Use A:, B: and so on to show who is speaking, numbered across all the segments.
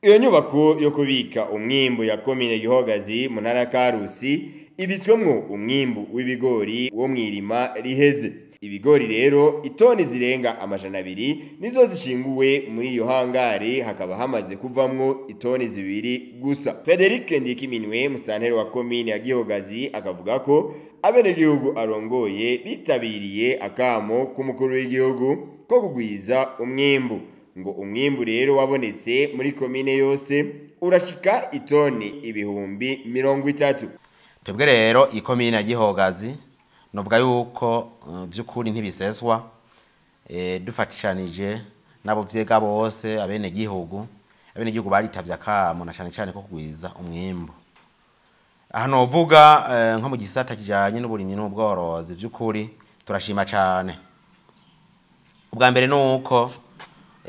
A: Iyo nyubako yo kubika umwimbu ya komine Gihogazi mu ntara ya Karusi ibitswemwo umwimbu w'ibigori wo mw'irima riheze. Ibigori rero itoni zirenga 200 nizo zishinguwe muri iyo hangare, hakaba hamaze kuvamwo itoni 2 gusa. Frederic Ndikiminwe, musitanteri wa komine ya Gihogazi, akavuga ko abenegihugu arongoye bitabiriye akamo k'umukuru w'igihugu ko kugwiza umwimbu. Ngo umwimbu rero wabonetse muri komine yose urashika itoni 30,000.
B: Twebwe rero ikomine ya Gihogazi novuga yuko by'ukuri ntibiseswa, dufatishanije nabo vyega bose abenegihugu baritavye akamo na cane cane ko kugwiza umwimbu. Aha novuga nko mu gisata kijanye n'uburimyi n'ubworozi, by'ukuri turashima cane. Ubwa mbere nuko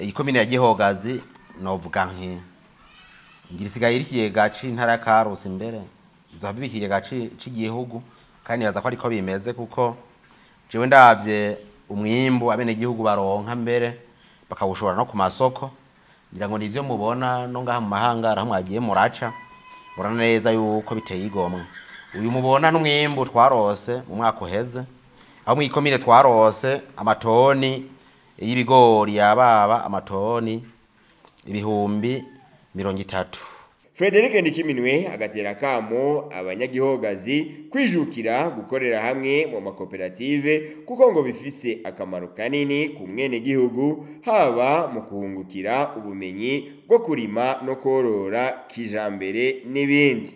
B: ikomine ya Gihogazi novuga nti ngira isigaye iri ikigega c'intara ya Karusi, mbere izohava ikigega c'igihugu, kandi nibaza ko ariko bimeze, kuko jewe ndavye umwimbu abenegihugu baronka mbere bakawushora no ku masoko, ngira ngo nivyo mubona no ngaha mu mahanga aho mwagiye muraca, murabona neza yuko biteye igomwe. Uyu mubona n'umwimbu twarose mu mwaka uheze, aho mw'ikomine twarose amatoni y'ibigori yababa amatoni 30,000.
A: Frederic Ndikiminwe agatera kamo abanyagihogazi kwijukira gukorera hamwe mu makoperative, kuko ngo bifise akamaro kanini ku mwene gihugu, haba mu kuhungukira ubumenyi bwo kurima no korora kijambere n'ibindi.